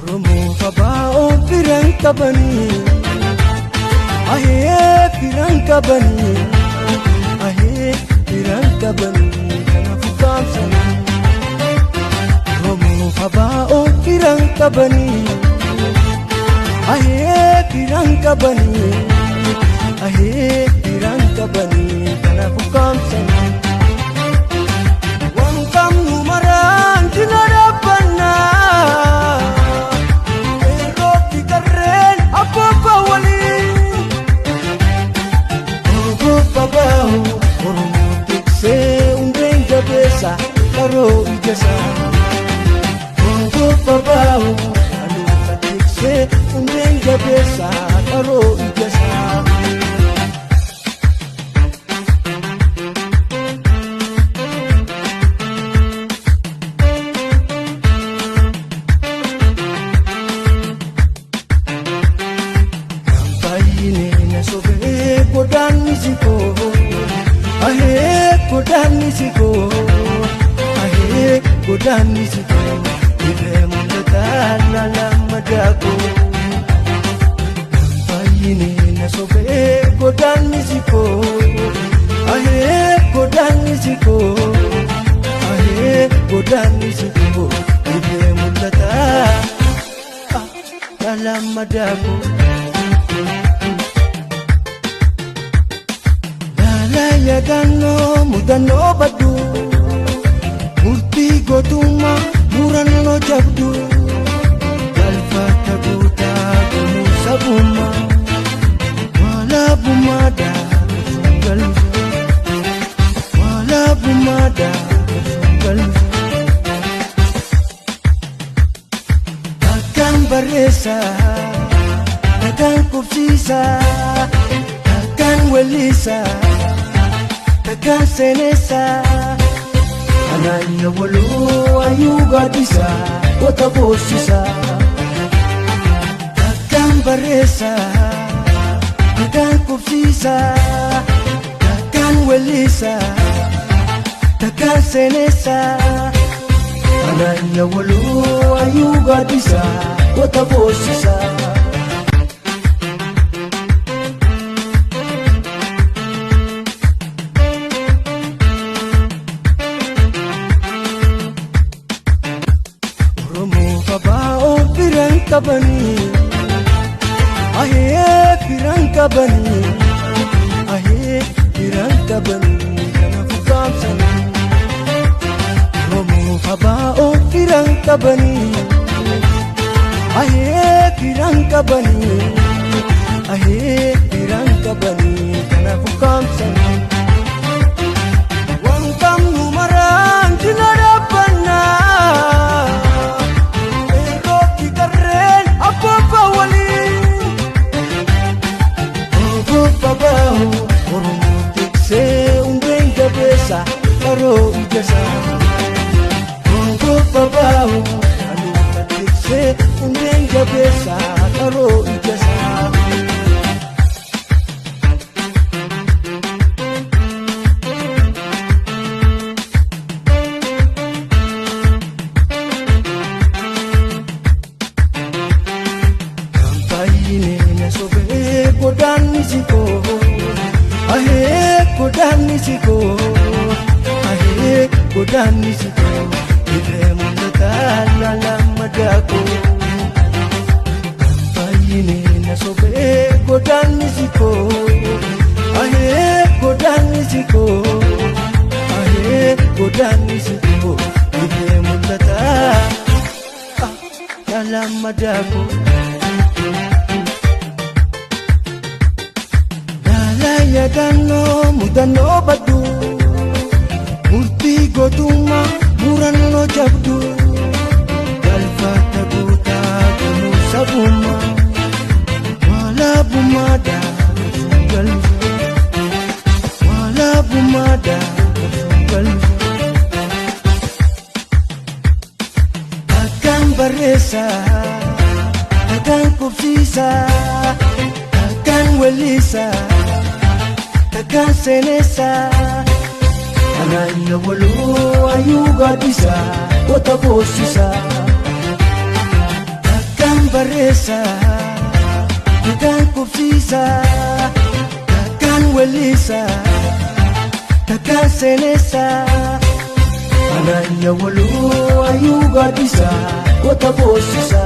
Oromoo fabaa'oon firan qabanii, ahee firan qabanii, ahee firan qabanii kanaaf ukkaamsanii. Oromoo fabaa'oon firan qabanii, ahee firan qabanii, ahee firan qabanii kanaaf ukkaamsanii. Waan qabnu maraan cina dhaabbannaa. Qeerrootti qarreen abboofa waliin. Obbo Babaa'oo Oromoo tiksee hundeen jabeessa qaroo ijasaa. Obbo Babaa'oo dhaloota tiksee hundeen jabeessa qaroo ijasaa. Baay'inee na sobee godaannisi koo, ahee godaannisi koo, ahee godaannisi koo, ifee mul'ataa laalama daakoo. Baay'inee na sobee godaannisi koo, ahee godaannisi koo, ahee godaannisi koo, ifee mul'ataa laalama daakoo. Lala yaadannoo mudannoo baddu, murtii gootummaa murannoo jabdu, galfata guutaa gumuu sabummaa walaabummaadhaa galfa, walaabummaadhaa galfa. Akkaan barreessaa, akkaan qubsiisaa, akkaan weellisaa, akkaan seenessaa. Anaanya waloo ayyuu gaaddisaa goota boosisaa. Akkaan barreessaa, akkaan qubsiisaa, akkaan weellisaa, akkaan seenessaa. Anaanya waloo ayyuu gaaddisaa goota boosisaa. Oromoo fabaa'oon firan qabanii, ahee firan qabanii, ahee firan qabanii kanaaf ukkaamsanii. Oromoo fabaa'oon firan qabanii, ahee firan qabanii, ahee firan qabanii kanaaf ukkaamsanii. Waan qabnu maraan cina dhaabbannaa. Qeerrootti qarreen abboofa waliin. Obbo Babaa'oo Oromoo tiksee hundeen jabeessa qaroo ijasaa. Obbo Babaa'oo dhaloota tiksee hundeen jabeessa qaroo ijasaa. Baay'inee na sobee godaannisi koo, ahee godaannisi koo, ahee godaannisi koo, ifee mul'ataa laalama daakoo. Baay'inee na sobee godaannisi koo, ahee godaannisi koo, ahee godaannisi koo, ifee mul'ataa laalama daakoo. Lala yaadannoo mudannoo baddu, murtii gootummaa murannoo jabdu, galfata guutaa gumuu sabummaa walaabummaadhaa galfa, walaabummaadhaa galfa. Akkaan barreessaa, akkaan qubsiisaa, akkaan weellisaa, akkaan seenessaa. Anaanya waloo ayyuu gaaddisaa goota boosisaa. geessa, takkaan qubsiisa, takkaan weellisa, takkaan seenessa. Anaan yawaluu ayyuu gaaddisa goota boossisa.